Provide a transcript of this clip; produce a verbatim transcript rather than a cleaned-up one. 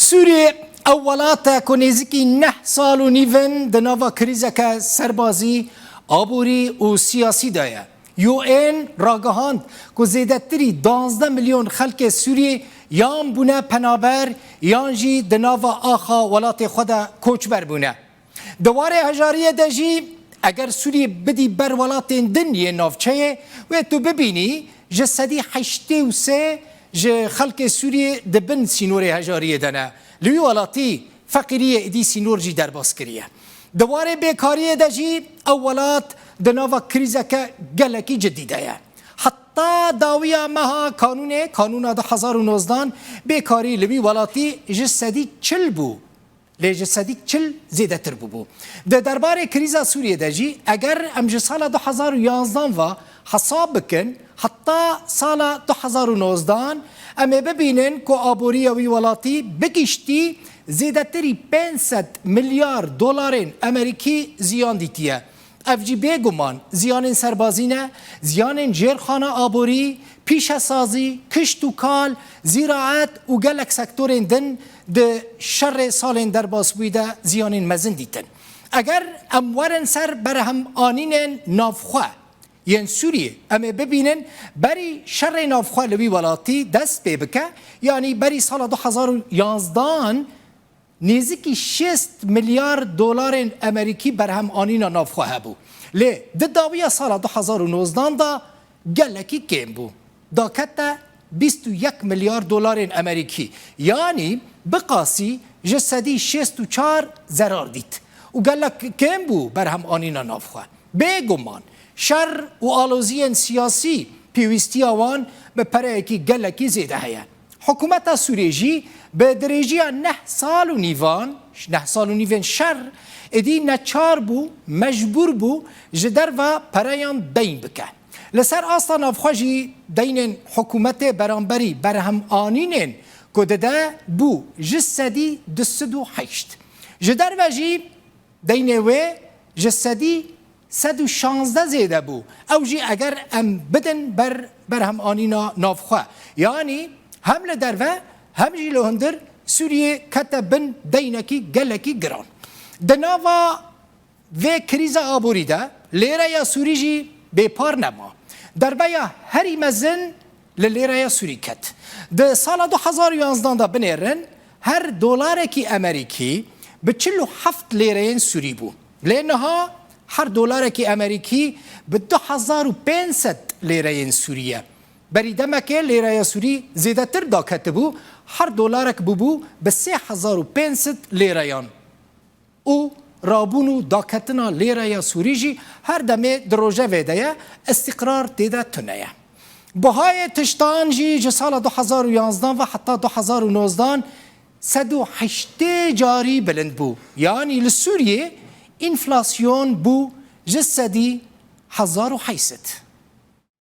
Sûriyê ew welat e ku nêzîkî neh sal û nîv in di nava krîzeke serbazî, aborî û siyasî de ye. U N ragihand ku zêdetirî duwazdeh milyon xelkê Sûriyê yan bûne penaber yan jî di nava axa welatê xwe de koçber bûne. Di warê hejariyê de jî eger Sûriyê bidî ber welatên din yên navçeyê, wê tu bibînî ji sedî heştê û sê ji xelkê Sûriyê di bin sînorê hejariyê de ne. Li wî welatî feqîriyê êdî sînor jî derbas kiriye. Di warê bêkariyê de jî ew welat di nava krîzeke gelekî cidî de ye. Heta dawiya meha kanûnê, kanûna du hezar û nozdan, bêkarî li wî welatî ji sedî çil bû. Lê ji sedî çil zêdetir bûbû. Di derbarê krîza Sûriyê de jî, eger em ji sala du hezar û yanzdan ve hesab bikin, heta sala du hezar û nozdan, em ê bibînin ku aboriya wî welatî bi giştî zêdetirî pênc sed milyar dolarên Amerîkî ziyan dîtiye. Ev jî bêguman ziyanên serbazî ne, ziyanên jêrxana aborî, pîşesazî, kişt û kal, zîraet û gelek sektorên din di şerê salên derbasbûyî de ziyanên mezin dîtin. Eger em werin ser berhemanînên navxwe yên Sûriyê, em ê bibînin berî şerê navxwe li wî welatî dest pê bike, yanî berî sala du hezar û yanzdan nêzîkî şêst milyar dolarên Amerîkî berhemanîna navxwe hebû. Lê di dawiya sala du hezar û nozdan de gelekî kêm bû. Dakete bîst û yek milyar dolarên Amerîkî. Yanî bi qasî ji sedî şêst û çar zerar dît. Û gelek kêm bû berhemanîna navxwe. Bêguman şer û aloziyên siyasî pêwîstiya wan bi pereyekî gelekî zêde heye. Hikûmeta Sûriyê jî bi dirêjiya neh sal û nîvan, neh sal û nîvên şer, êdî neçar bû, mecbûr bû ji derve pereyan deyn bike. Li ser asta navxwe jî deynên hikûmetê beramberî berhemanînên ku dide bû ji sedî du sed û heşt. Ji derve jî deynê wê ji sedî sed û şazdeh zêde bû. Ew jî eger em bidin ber berhemanîna navxwe. Yanî hem li derve hem jî li hundir Sûriyê kete bin deynekî gelekî giran. Di nava vê krîza aborî de lêreya Sûrî jî bêpar nema. Derbeya herî mezin li lêreya Sûrî ket. Di sala du hezar û yanzdan de binêrin, her dolarekî Amerîkî bi çil û heft lêreyên Sûrî bû. Lê niha her dolarekî Amerîkî bi du hezar û pênc sed lêreyên Sûrî ye. Berî demekê lêreya Sûrî zêdetir daketibû, her dolarek bûbû bi sê hezar û pênc sed lêreyan. Û rabûn û daketina lêreya Sûrî jî her demê di rojevê de ye, îstîqrar tê de tune ye. Bihayê tiştan jî ji sala du hezar û yanzdan ve heta du hezar û nozdan sed û heştê carî bilind bû. Yanî li Sûriyê enflasyon bû ji sedî hezar û heyt sed.